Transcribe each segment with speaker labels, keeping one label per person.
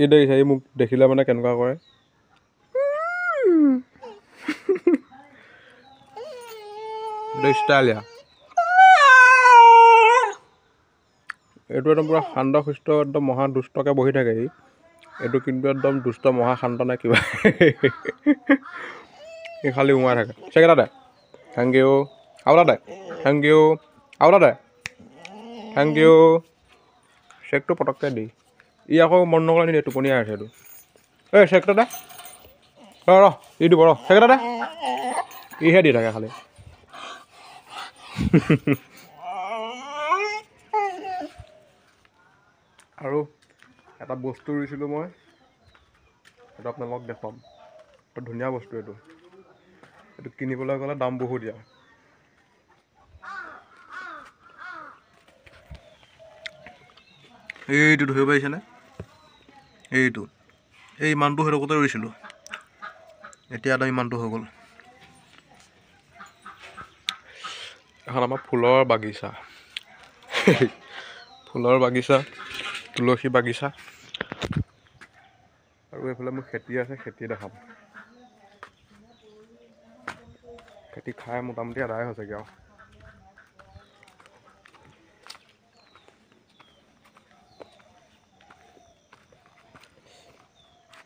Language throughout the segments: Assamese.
Speaker 1: ই দেখিছে, ই মোক দেখিলে মানে কেনেকুৱা কৰে। ষ্টাইল এইটো একদম পূৰা শান্ত সুস্থ, একদম মহা দুষ্টকৈ বহি থাকে সি। এইটো কিন্তু একদম দুষ্ট মহা শান্ত নাই কিবা, সি খালি সোমাই থাকে। চেক এটা দে, thank U. আৰু এটা দে, thank U. আৰু এটা দে, thank U. চেকটো পটককৈ দি ই আকৌ মন নকৰে নিদিয়ে, টোপনিয়াই আছে এইটো। এই চেকটো দে, ৰ ৰ, ই দিব, ৰ, চেক এটা দে। ইহে দি থাকে খালি। আৰু এটা বস্তু ৰুইছিলোঁ মই, সেইটো আপোনালোকক দেখুৱাম। এটা ধুনীয়া বস্তু এইটো, এইটো কিনিবলৈ গ'লে দাম বহুত ইয়াৰ। এইটো ধৰিব পাৰিছেনে? এইটো এই ইমানটো সেইটোকতে ৰুইছিলোঁ, এতিয়া একদম ইমানটো হৈ গ'ল। এখন আমাৰ ফুলৰ বাগিচা, ফুলৰ বাগিচা, তুলসী বাগিচা। আৰু এইফালে মোৰ খেতি আছে, খেতি দেখাম। খেতি খাই মোটামুটি আদায় হৈছেগৈ আৰু।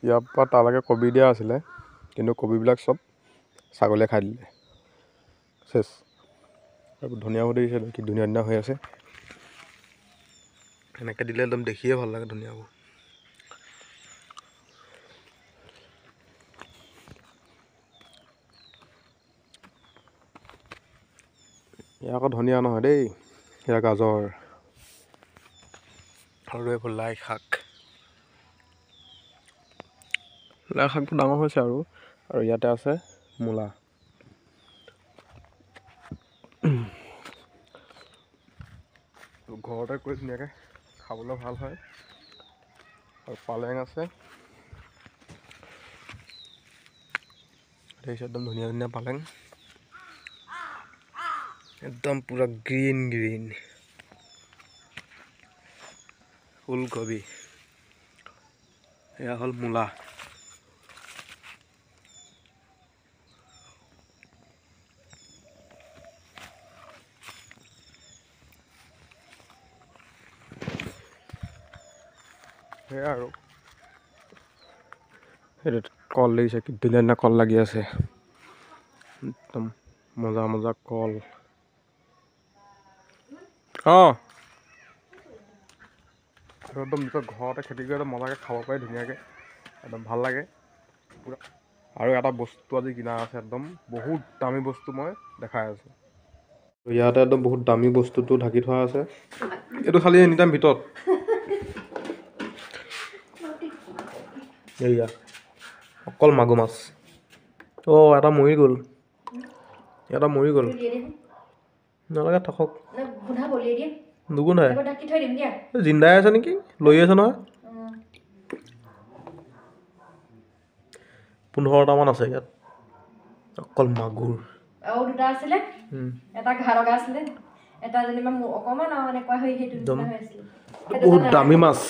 Speaker 1: ইয়াৰ পৰা তালৈকে কবি দিয়া আছিলে, কিন্তু কবিবিলাক চব ছাগলীয়ে খাই দিলে, চেচ। আৰু ধনিয়াবোৰ দেখিছে কি ধুনীয়া ধুনীয়া হৈ আছে। এনেকৈ দিলে একদম দেখিয়ে ভাল লাগে ধনিয়াবোৰ। ইয়াৰ আকৌ ধনিয়া নহয় দেই, ইয়াৰ গাজৰ। আৰু এইবোৰ লাই শাক, লাই শাকবোৰ ডাঙৰ হৈছে আৰু। আৰু ইয়াতে আছে মূলা। ঘৰতে কৰি ধুনীয়াকৈ খাবলৈ ভাল হয়। আৰু পালেং আছে, দেখিছে একদম ধুনীয়া ধুনীয়া পালেং, একদম পূৰা গ্ৰীণ গ্ৰীণ। ফুলকবি, এয়া হ'ল মূলা। সেয়া আৰু সেইটোত কল দেখিছে কি ধুনীয়া ধুনীয়া কল লাগি আছে, একদম মজা মজা কল। অঁ, আৰু একদম নিজৰ ঘৰতে খেতি কৰি একদম মজাকৈ খাব পাৰি ধুনীয়াকৈ, একদম ভাল লাগে পূৰা। আৰু এটা বস্তু আজি কিনা আছে, একদম বহুত দামী বস্তু মই দেখাই আছোঁ। ইয়াতে একদম বহুত দামী বস্তুটো ঢাকি থোৱা আছে, এইটো খালি এনি টাইম ভিতৰত। এয়া অকল মাগুৰ মাছ। অঁ, এটা মৰি গ'ল, এটা মৰি গ'ল। নালাগে থাকক, নুগুন্ধাই। জিন্দাই আছে নেকি, লৈ আছে নহয়। 15টামান আছে ইয়াত অকল মাগুৰ। বহুত দামী মাছ,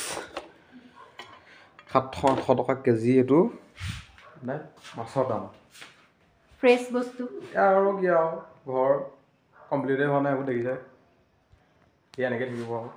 Speaker 1: 700-800 টকা কেজি এইটো মানে মাছৰ দাম।
Speaker 2: ফ্ৰেছ বস্তু
Speaker 1: আৰু কি আৰু, ঘৰ কমপ্লিটেই হোৱা নাই, এইবোৰ দেখিছে, এনেকৈ থাকিব আৰু।